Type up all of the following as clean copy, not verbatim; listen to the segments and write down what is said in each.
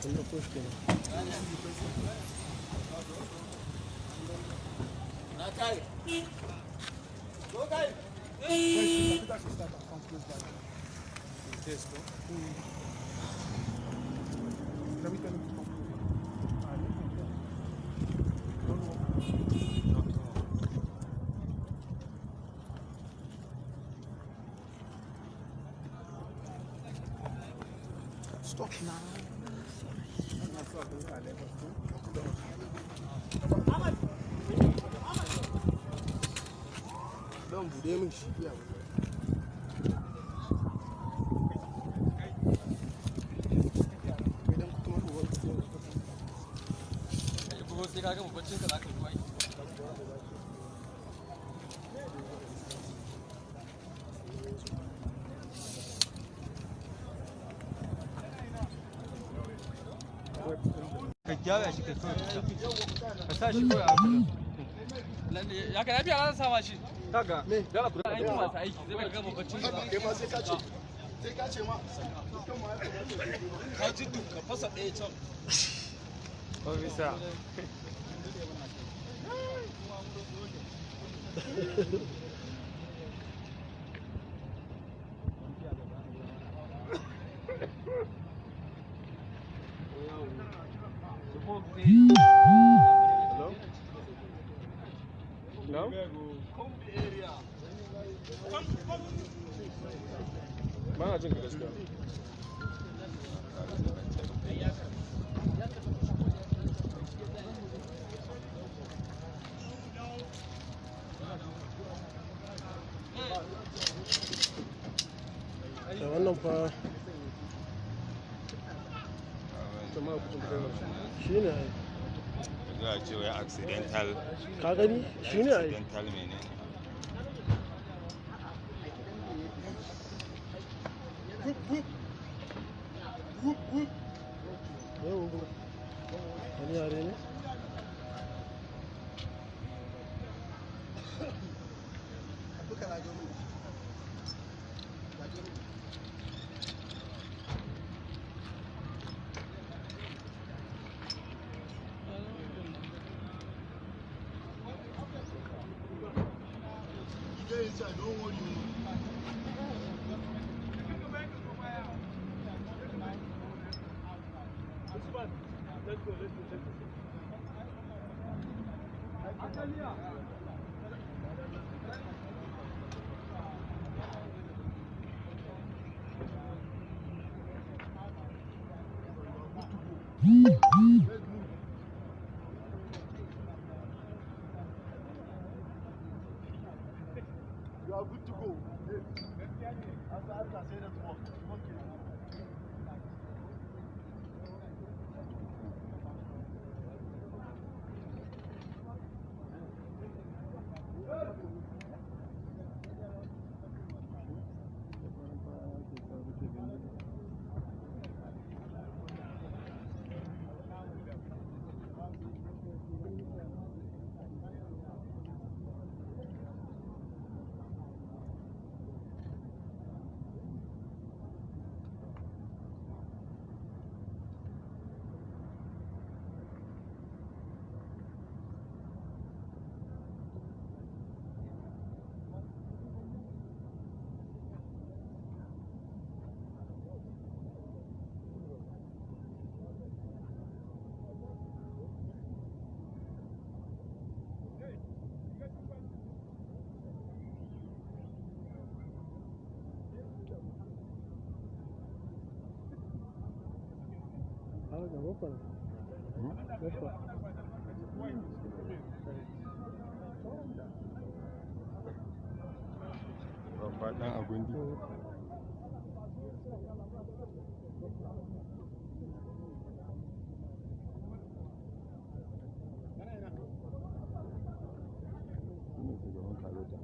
Kun ɗauko shi kenan. Stop now. Don bude min shi iya. Idan kuma ku wani Kuma sai ka gama baccin ka zaka zuwa. Ka gyara shi ka kawai ka sa shi kawai a haka. Ya ka lafiya za sama shi. Kaga, dala ku Aiki masu aiki zai ka gama baccin ka. Kai ma sai ka ce. Sai ka ce ma. Ka ji duk ka fasa ɗaya can. Officer. Hello? No? Ba na jin ka gaskiya. Da wannan fa Jama'a ku jin shi ne ai. Za a ce wai accidental. Ka gani? Shi ne ai. Accidental menene? Yau kuma. Wani yare ne? Get inside, don't worry. You are good to go. After I say that work. Okay. Haka baffa ne. Baffa. Babba ɗan agundi. Shi ne shugaban Karota.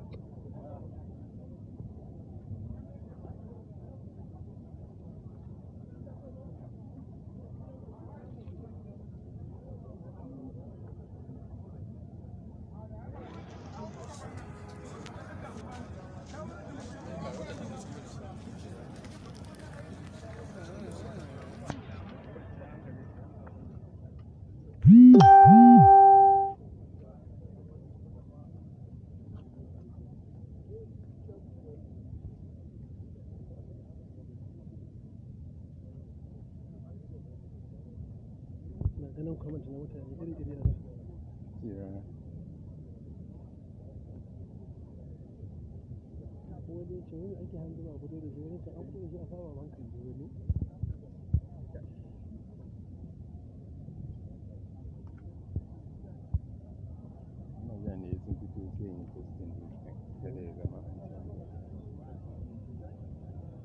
ganin comment na mutane iri-iri a nan. Yeah. Ko wani ya ce wani ake hanzu ba fito da shi, wani ce an fito da shi a saba banka. Mutane sun fito sai in yi posting din shi kada ya zama an canza.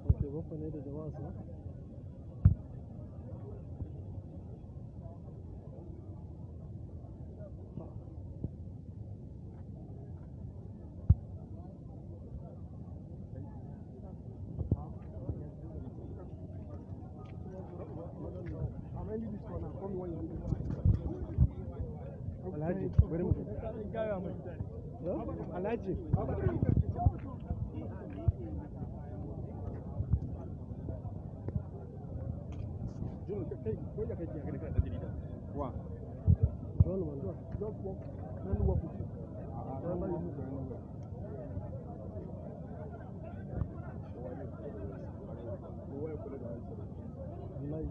Ok, Baffa ne da jama'a sa. I'm ending this one now. Call me when you're ready. Alhaji, bari mu. Alhaji. Wa? John man. Just walk. Let me walk with you. A'a, you go anywhere. Wallahi.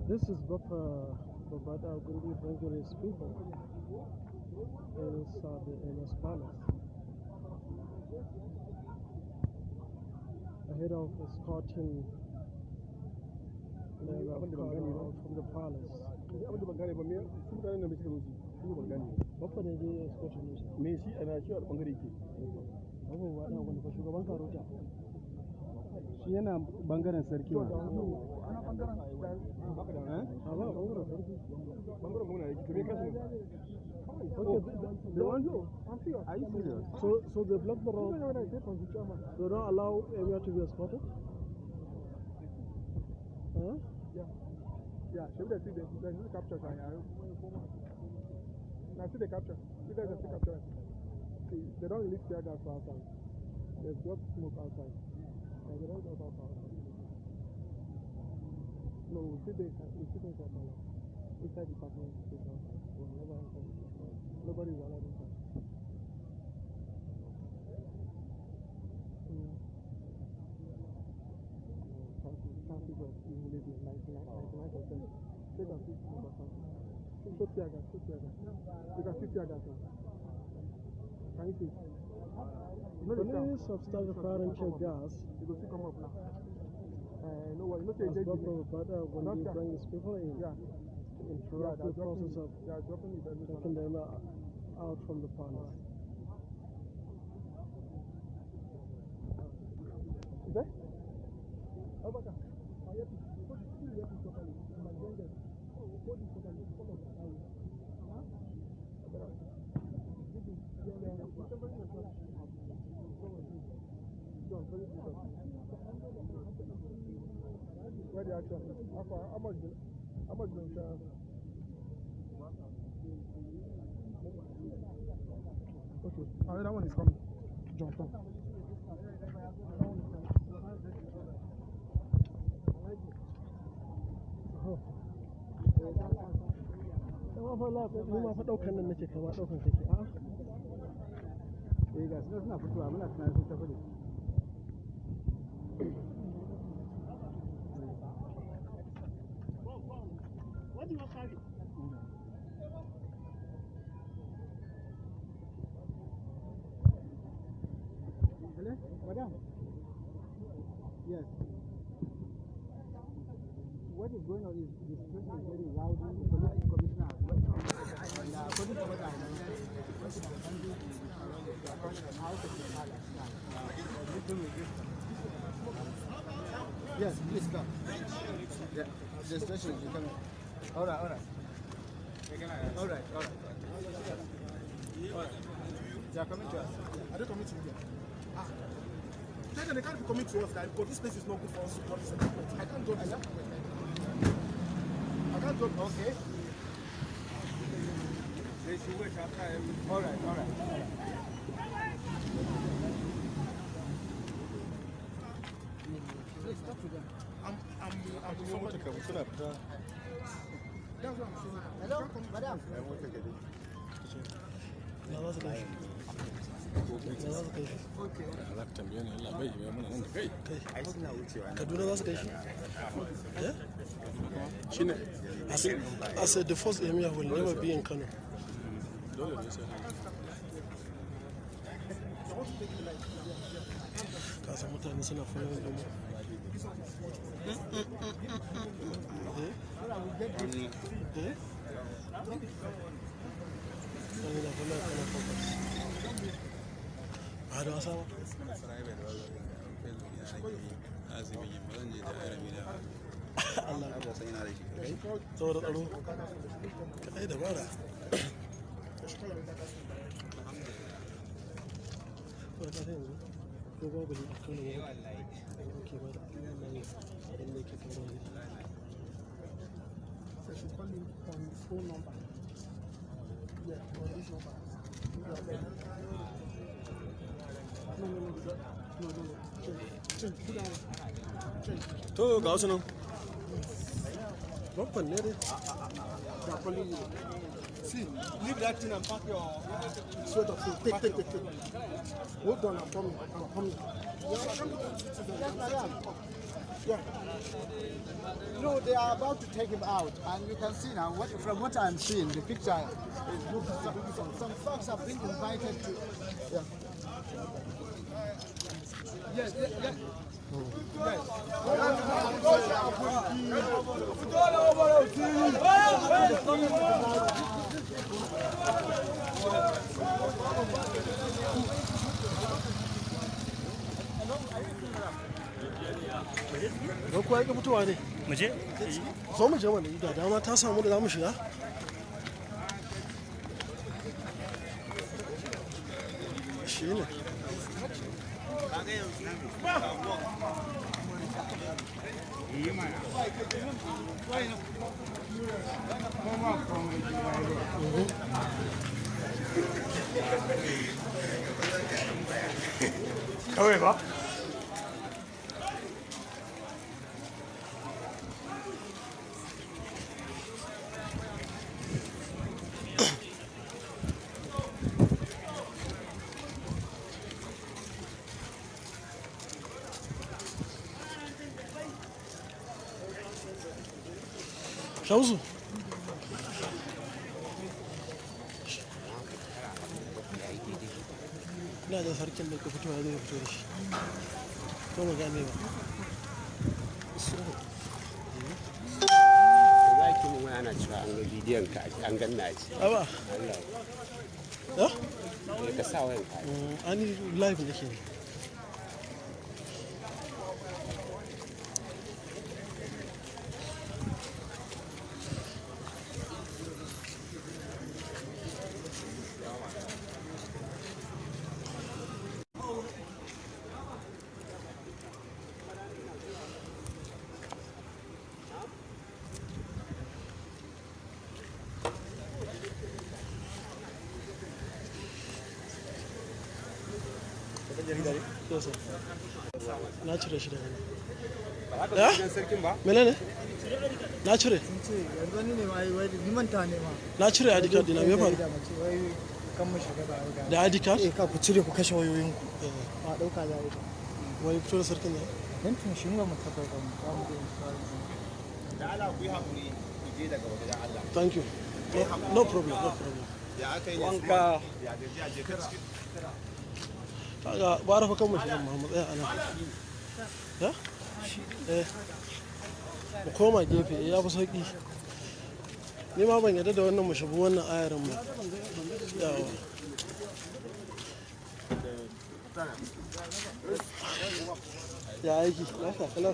This is Baffa Babada Gundi bringing his people inside the Emir's palace ahead of escorting the Emir of Kano out from the palace. Ni abin da ban gane ba, me su mutanen nan me suka zo su yi? Su ban gane ba. Baffa ne zai escorting musu. Me shi ana shi a bangare yake? Baffa Babada Gundi fa shugaban Karota. Shi yana bangaren sarki ma. A ba bangaren sarki. Bangaren gwamna yake, to me kasu ne? Okay, The one, are you serious? so they block the road. They don't allow Emir to be escorted? Huh? Yeah, should they see the there's no capture sign. Now see the capture. You guys are still capturing. See, they don't release tear gas for outside. They've dropped smoke outside. And they don't drop out for outside. No, we see they we see them for palace. Inside the department space outside. We'll never enter the department. Nobody is allowed inside. Mm. Chances of humility 99%. Check and see number chances. Show tear gas, show tear gas. You can see tear gas now. Can you see? You know the sound. Police have started firing tear gas You go see come up now. No worry, you know say as they Baffa Babada Gundi Doctor. brings his people in Yeah, to yeah, interrupt they're the dropping process it. of They are dropping it every taking them out from the palace. Is that? Abaka, my earpiece. Hold it, put the earpiece properly. You might join them. Hold it properly. Come on, that way. Huh? Abaka. This is, yeah, yeah, yeah. It's very important. John, very important. Where the action? How far? How much the insurance? Okay, another one is coming. John, come. Dama fa ni ma fa ɗaukan nan nake kama ɗaukan kake. A'a. Eh, ga su nan suna fitowa, muna tunanin sun tafi ne. Hello, madam. Yes. What is going on is the situation is very rowdy. The police commissioner has went out, and according to what I know, the president of the is out of the palace now. Little resistance. Yes, please come. Yeah, the station is coming. All right, all right. All right, all right. All right. They are coming to us. Are they coming to you? Ah. Tell them they can't be coming to us now because this place is not good for us to drop this equipment. I can't drop this equipment. I can't drop this. Okay. They should wait after every. All right, all right. Please talk to them. I'm with somebody. Suna fita. That's what I'm saying. Hello, madam. Ai, mota gari. Na za su kai. Na za su kai shi? Za ka tambaye ni, Allah bai yi mana nan da kai. Kai. Ai suna wucewa. Kaduna za su kai shi? Eh? Shine. I said the first emir will never be in Kano. Dole ne sai. Ka san mutane suna following din mu. Eh? Eh? Mutane na following Kano focus. Ba da wasa ba. Allah. Saboda tsaro. Kai dabara. Saboda ka san yanzu ko babu ni a Kano ba. Ke ba da Allah ne wanda yake faruwa ne. They should call him on his phone number. Yeah, on this number. No. Change, change, put down. Change. To, ga wasu nan. Babban ne dai. They are calling you. See, leave that thing and pack your sweater. So take, take, take, take. Hold on, I'm coming. I'm coming. Yeah. No, they are about to take him out, and you can see now. What, from what I'm seeing, the picture is looking some folks have been invited to. Yeah. Yes, yes, yes. Don kuwa ya fitowa ne. Mu je? Zo mu je mana, da dama ta samu da za mu shiga. Shi ne. Kawai ba? Shamsu. Ina da sarkin da ka fitowa zai fito da shi. Ko mu gane ba. Za ki mu ana cewa an ga bidiyon ka, an ganna a ciki. Aba. Allah. Ya? Eh, ka sa wayan ka. Ani live nake ne. Yes, sir. Na cire shi daga nan. Ya? Mene ne? Na cire. Sun ce yanzu wani ne ma wai ni manta ne ma. Na cire ID card dina, me ya faru? Wai kan mu shiga ba ga. Da ID card? Eh, ka ku cire ku kashe wayoyinku. Ba dauka za a yi ba. Wani fito da sarkin ne? Dan tun shi mu tabbatar mu ba mu da insha Da Allah ku yi hakuri, ku je daga waje da Allah. Thank you. No, no problem, no problem. Ya aka yi ne? Wanka. Ya gaji a je ka ciki. Kaga ba rafa kan mu shiga mu tsaya ana. Ya? Eh. Mu koma gefe ya fi sauki. Ni ma ban yarda da wannan mu shigo wannan ayarin ba. Yawa. Ya aiki, lafiya kalau.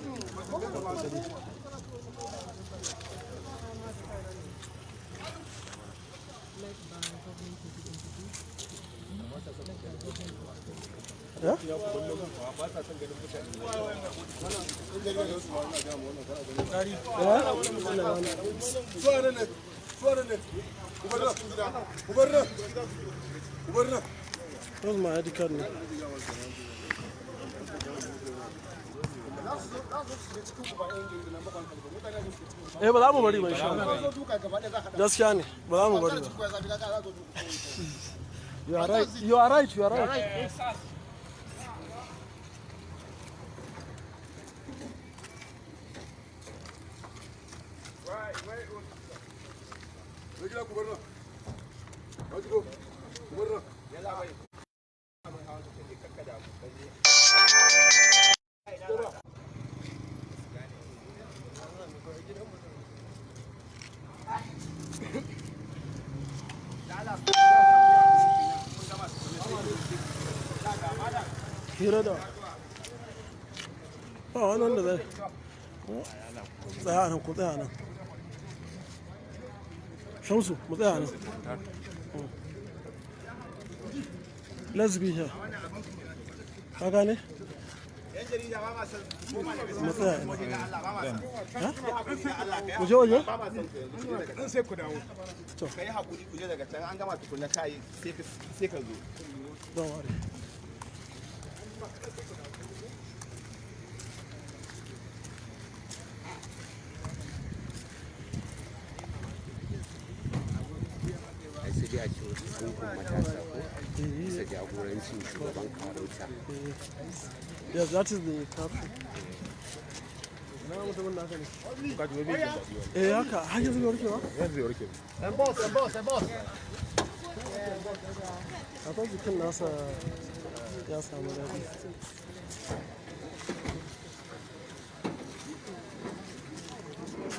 Ya? Where's my ID card now? Eh, ba za mu bari ba insha Allah. Gaskiya ne, ba za mu bari ba. You are right. You are right. You are right. Hira da ba wani wanda zai tsaya nan, ku tsaya nan. Shamsu, mu tsaya nan. Let's be here. Ka gane? Mu tsaya ina. Ha? Mu je waje? Sai ku dawo. To. Kai hakuri, ku je daga can, an gama tukunna, kai sai ka zo. Don't worry. Ai sai dai a ce wasu tsohon matasa ko bisa jagorancin shugaban karota. Yes, that is the caption. Na mutumin naka ne. Eh, haka, har yanzu bai warke ba? Yanzu ya warke. And boss, and boss, and boss. Akwai jikin nasa ya samu daɗi.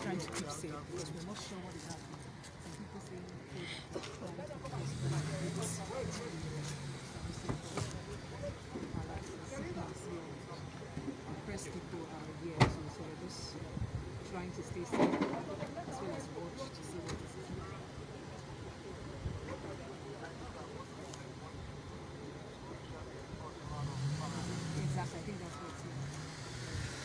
Trying to keep safe because we're not sure what is happening. Some people say press people are here too, so we're just trying to stay safe as well as watch to see what is happening. Exactly, I think that's what it is.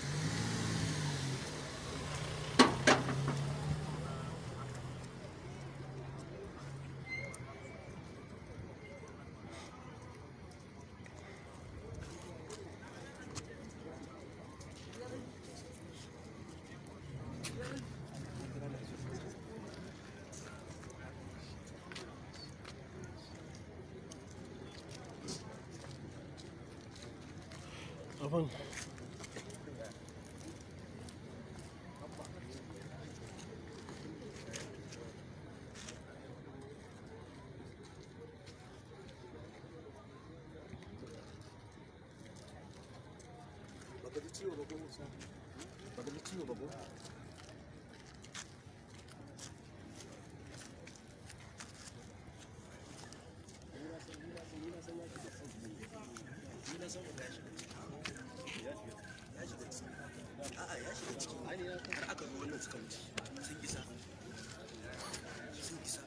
Abin. Baka ji ciwo ba ko, Musa? Baka ji ciwo ba ko? A'a, ya shiga ciki har aka zo wannan suka wuce. Sun isa, sun isa.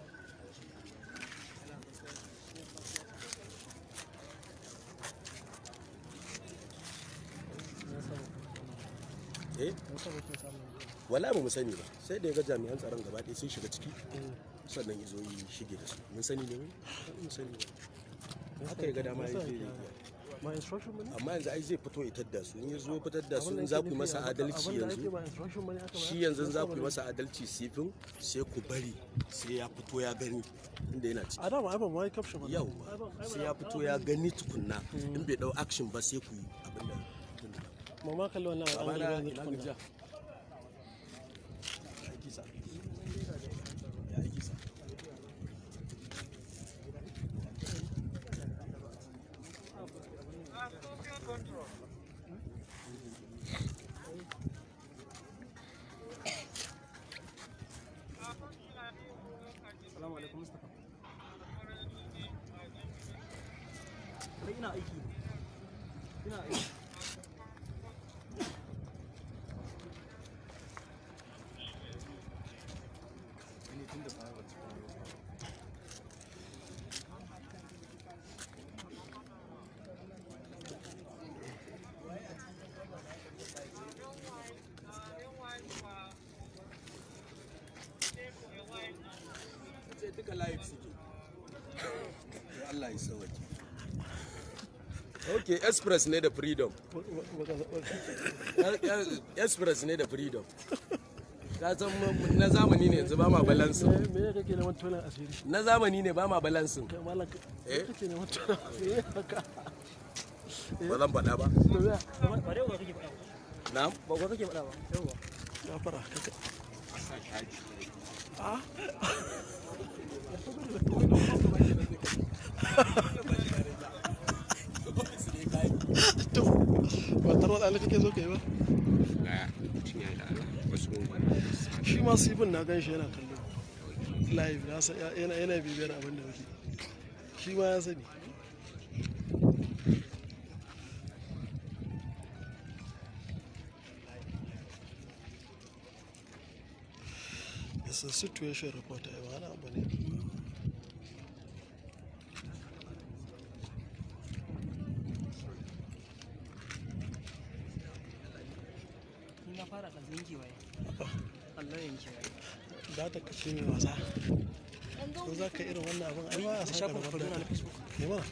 Eh? Wala ba mu sani ba, sai da ya ga jami'an tsaron gaba ɗaya sun shiga ciki sannan ya zo yi shige da su. Mun sani ne? Mun sani ba, haka ya ga dama ya je. Ma instruction bane? Amma yanzu ai zai fito ya tadda su. In ya zo fitar da su, in za ku yi masa adalci Abin da ake yanzu ba instruction bane aka bayar? shi yanzu za ku yi masa adalci, sifin sai ku bari sai ya fito ya gani inda yana ciki. A dama ai ban ma yi caption ba. Yauwa, sai ya fito ya gani tukunna. In bai dau action ba, sai ku yi abin da Mama, kalli wannan a Babana, ɗan yanzu ina tukunna. gajiya? Aiki sa. Ya aiki sa. Salamu alaikum, Mustapha. Kai, ina aiki. Ina aiki. Sai duka live suke. To, Allah ya sauke. Okay, Express ne da Freedom. Express ne da Freedom. Ka san na zamani ne yanzu ba ma balansin. Me kake neman tonan asiri? Na zamani ne ba ma balansin. Kai malam, Eh? kake neman tonan asiri haka? Ba zan faɗa ba. To ya Ba dai uga kake faɗa ba. Na'am. Ba uga kake faɗa ba. Yawwa. Ya fara kaka. Ah? To, ba tarwatsa ni kake so ka yi ba? Ga cinya da Allah wasu Shi ma sifin na gan shi yana kallo. Live, na san yana bibiyar abin da muke. Shi ma ya sani. It's a situation report, ai ba wani abu ne. Ni na fara ɗazu yanke waye. Allah yanke waye. Za ta kashe mai wasa. Ko za ka irin wannan abin ai ba a san Shafin karamar Kaduna na data. Facebook. Ne mana?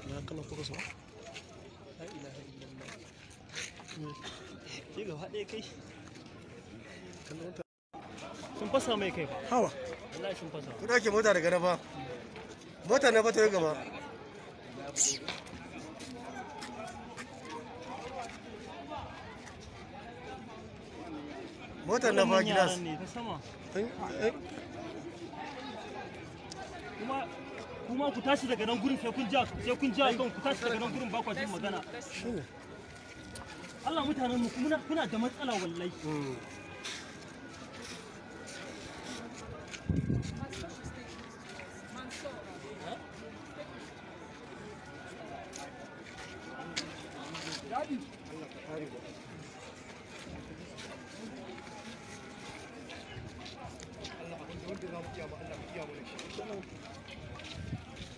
Na kallon focus ba? La ilaha illallah. Ke gaba ɗaya kai. Kallon ta. Sun fasa mai kai ba. Hawa. Wallahi sun fasa. Ku dauke mota daga na fa. Mota na fa ta yi gaba. Motar na fa Waɗannan gilas. yaran ne ta sama. An- Kuma kuma ku tashi daga nan gurin sai kun ja kan ku tashi daga nan gurin ba kwa jin magana. Shine. Allah mutanen mu kuna da matsala wallahi.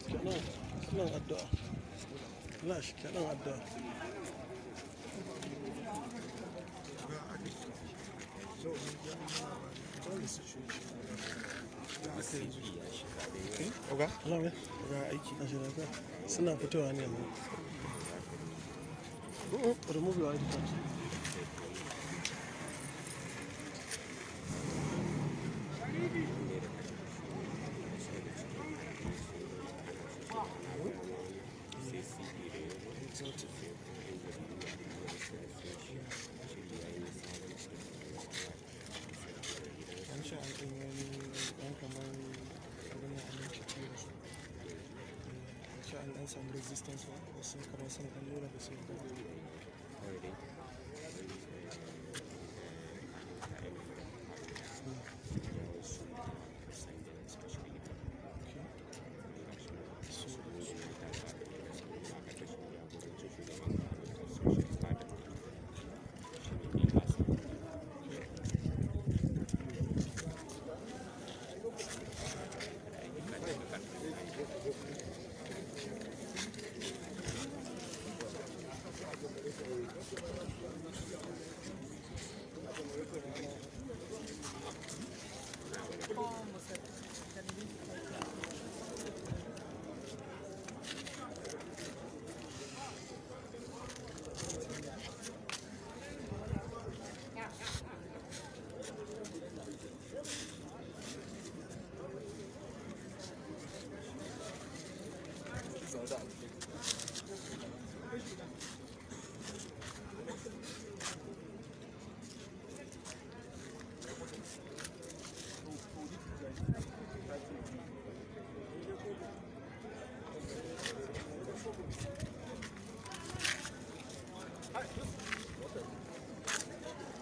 Kenan kenan addu'a. Allah shi kenan addu'a. Oga, Allah ne? oga aiki. Na shi lafiya. Suna fitowa ne yanzu. Oh, remove your ID card. An ce an ɗan wani ɗan kamar abin nan an ciki da su. An ce an ɗan samu resistance ba, wasu kamar sun ɗan nuna ba su yarda ba. Kawai dai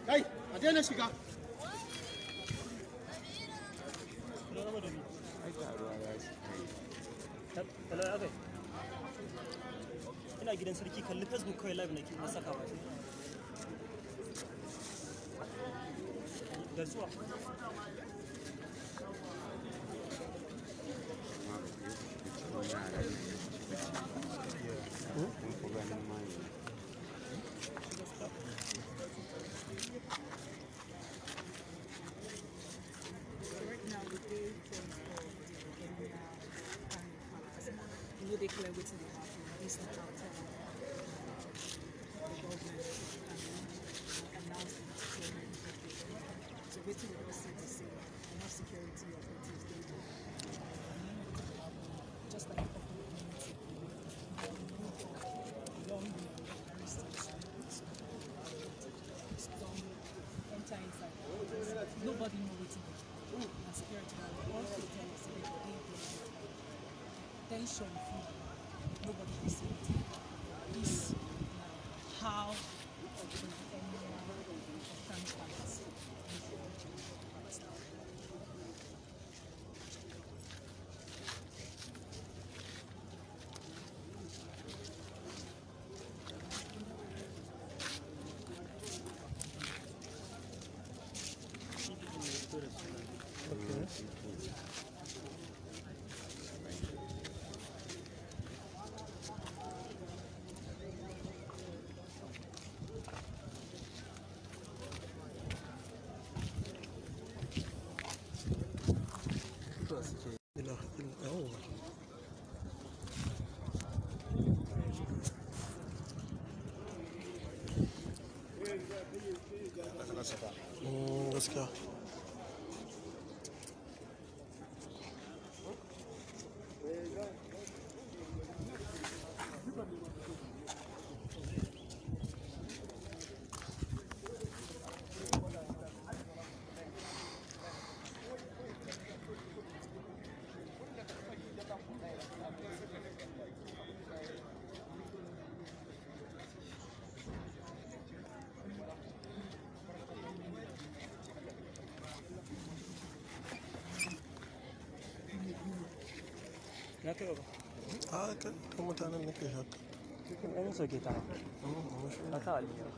Kai, a daina shiga. Hello, akai. Ina gidan sarki, kalli Facebook kawai live nake na saka ba. Da zuwa. Right now, the day for the Emir and Palace. You know, they clear wetin dey happen. This na after the government announced the deployment of the Very sure you feel nobody will say it. This na how the Emir of Kano Palace right now. Ilaha illallah. Gaskiya. Na kai ba. A kan ta mutanen nake shakka. Ɗan soke ta. Amma shi Ka sa aljihu.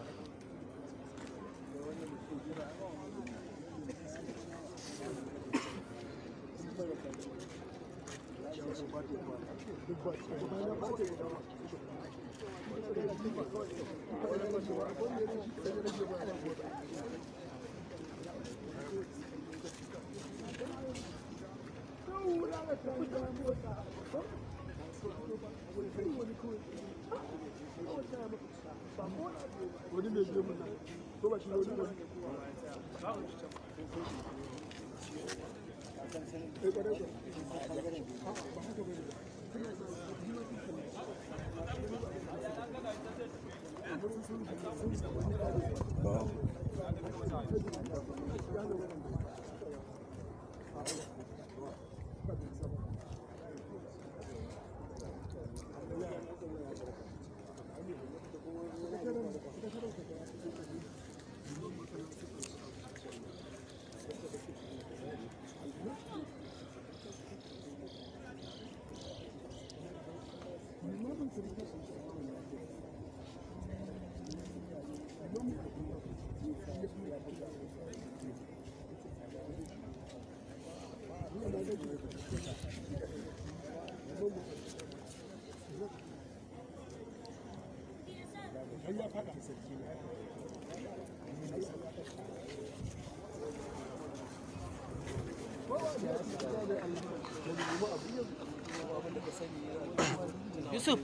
Yusuf.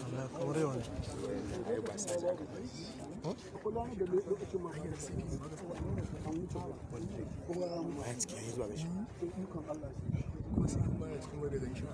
Allah kamar yawa ne. Ai ba sa ji aka bari. Baya ciki yayi zuwa gashi. Ko sai kun baya cikin wanda zan shi.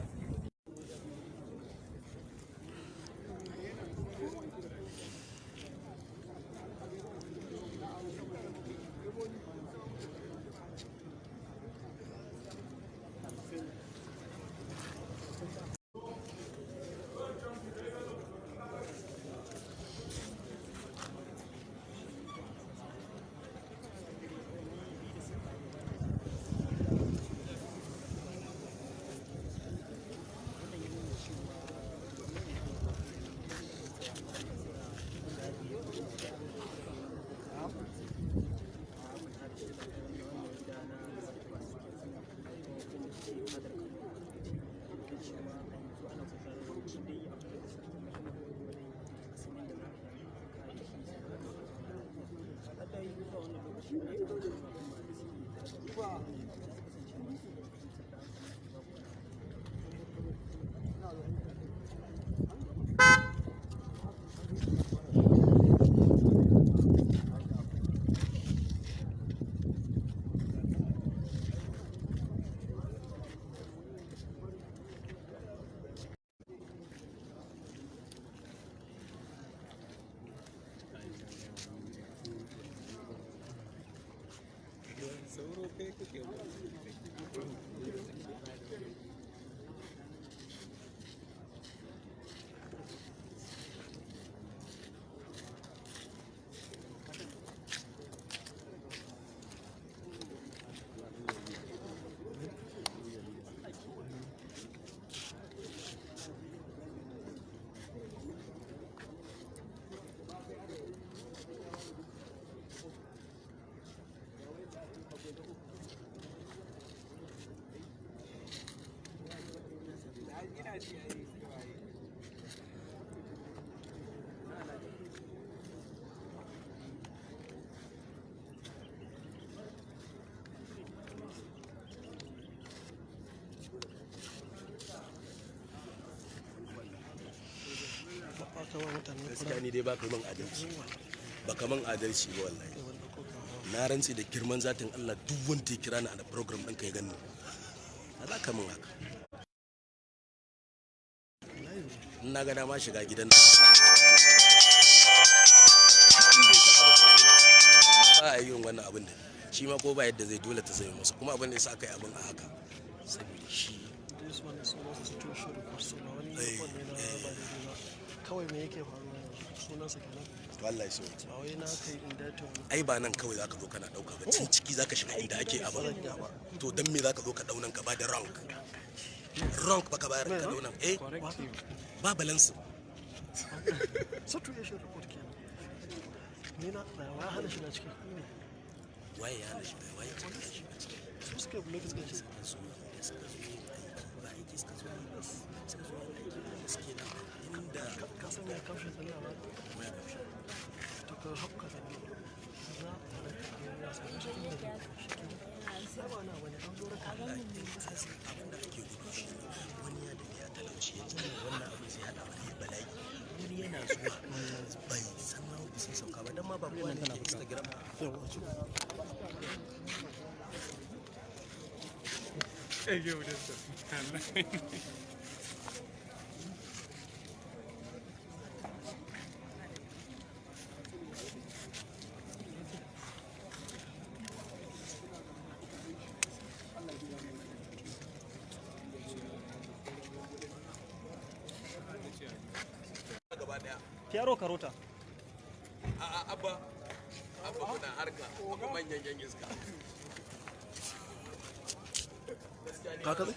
Gaskiya ni dai baka min adalci, baka min adalci ba wallahi. Na rantse da girman zatin Allah, duk wanda ya kira ni a program ɗinka ya gani, a za ka min haka. In na ga dama shiga gidan ba a yi wannan abin da shi ma ko ba yadda zai dole ta zai masa, kuma abin da ya sa aka yi abin a haka saboda shi. This one is almost a situation report, so ba wani report ne na ba daidai ba. Kawai me yake faruwa yanzu sunansa kenan. To Allah ya sauke. Ba wai na kai inda ta wani. Ai ba nan kawai zaka zo kana dauka ba, cin ciki zaka shiga inda ake abin. To dan me zaka zo ka daunan ka ba da wrong wrong baka bayar ka daunan, eh, ba balance. Situation report kenan. Ni na tsaya hana shiga ciki ku ne. Waye ya hana shiga? Waye ya hana shiga ciki? Su suka blog suka ce suka zo da suka zo yin aiki, ba aiki suka zo yi ba, suka zo yin aiki da suke nan inda ka san me kamshin ɗin labarin. Waya kamshin. To ka hauka da ni za a raka ya samu cikin da shi ke ba na wani an zo raka. Abin da ake gudu shi ne wani ya daɗe a talauci, yanzu ne wannan abin zai haɗa wani bala'i. Wani yana zuwa bai san ma sun sauka ba, dan ma ba kowa ne ke Instagram. Yawa ci. Fiyaro Karota. A'a, abba, abba, muna harka, abba, manyan yan iska. Ka katse?